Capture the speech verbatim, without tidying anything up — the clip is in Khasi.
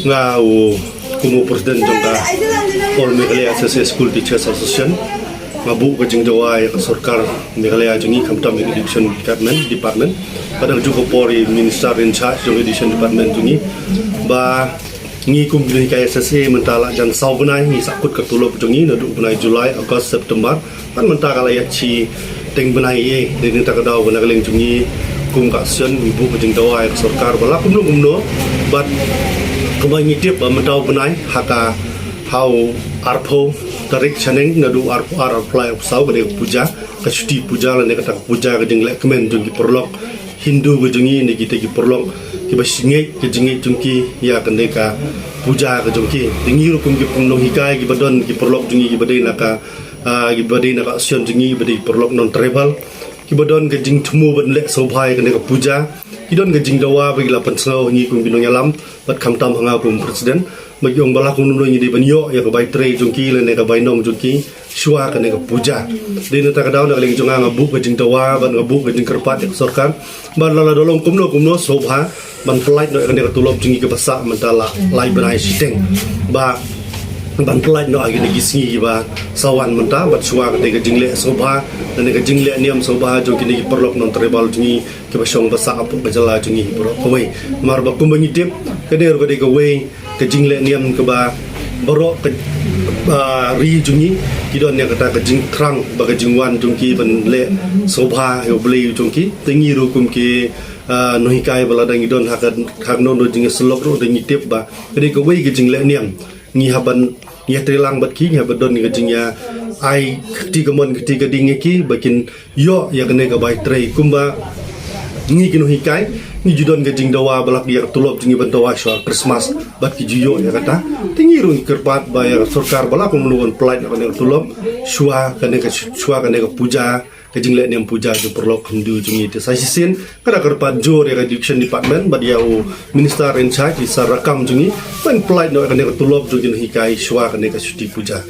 Nga u kum u president jong ka All Meghalaya S S A School Teachers Association, nga buh ka jingdawa ïa ka sorkar Meghalaya jong ngi, khamtam ïa ka education department, department. Bad ha kajuh ka por ïa u minister in charge jong education department jong ngi, ba ngi kum ki nonghikai S S A mynta la jan saw bnai ngi sahkut ka tulop jong ngi, naduh u bnai July, August, September, bad mynta ka la ïaid shiteng bnai. Ïa dei na kata ka daw ba na ka liang jong ngi kum ka association ngi buh ka jingdawa ïa ka sorkar ba la kumno kumno, bad kumba ngi tip ba mynta u bnai ha ka, ha u arphew tarik shaneng, naduh arphew ar, arphew lai, arphew saw, ka dei ka puja, ka chuti puja lane kata ka puja, ka jinglehkmen jong ki paralok Hindu ka jong ngi, ne kita ki paralok kiba shah ngeit ka jingngeit jong ki ïa kane ka puja ka jong ki. Te ngi ruh kum ki nonghikai kiba don, ki paralok jong ngi kiba dei na ka, ah, kiba dei na ka association jong ngi, kiba dei paralok non tribal, kiba don ka jingthmu ban leh sngewbha ïa kane ka puja, ki don ka jingdawa ba ki la pynsngew ha ngi kum ki nongïalam, bad khamtam ha nga kum president, ba ki ong ba la kumno ngi dei ban ïoh ïa ka bai trei jong ki lane ka bai nong jong ki shuwa kane ka puja. Dei na kata ka daw na ka liang jong nga, nga buh ka jingdawa bad nga buh ka jingkyrpad ïa ka sorkar ba lada long kumno kumno sngewbha ban pynlait noh ïa kane ka tulop jong ngi kaba sah mynta la lai bnai shiteng, ba ban pynlait noh ha kine ki sngi kiba sa wan mynta, bad shuwa kane ka jingleh sngewbha lane ka jingleh niam sngewbha jong kine ki paralok non tribal jong ngi kiba shong ba sah hapoh ka jylla jong ngi baroh kawei. Namar ba kumba ngi tip, kane ruh ka dei kawei ka jingleh niam kaba baroh ka, ah, ri jong ngi ki don ïa kata ka jingthrang bad ka jingwan jong ki ban leh sngewbha ïa u Blei jong ki. Te ngi ruh kum ki, ah, nonghikai ba lada ngi don ha ka, ha kano kano jingïasyllok ruh, te ngi tip ba ka dei kawei ka jingleh niam. Ngi hap ban ïatrei lang bad ki, ngi hap ban don ka jingïa-ai kti kamon kti kading ïa ki ba kin ïoh ïa kane ka bai trei. Kumba ngi ki nonghikai ngi ju don ka jingdawa ba la ïa ka tulop jong ngi ban dawa shuwa Christmas, bad ki ju ïoh ïa kata. Te ngi ruh ngi kyrpad ba ïa ka sorkar ba la kumno ban pynlait ïa kane ka tulop shuwa kane ka, shuwa kane ka puja, ka jingleh niam puja jong paralok Hindu jong ngi. Te sa shisien nga da kyrpad jur ïa ka education department bad ïa u minister in charge, i sir Rakkam jong ngi, ban pynlait noh ïa kane ka tulop jong ki nonghikai shuwa kane ka chuti puja.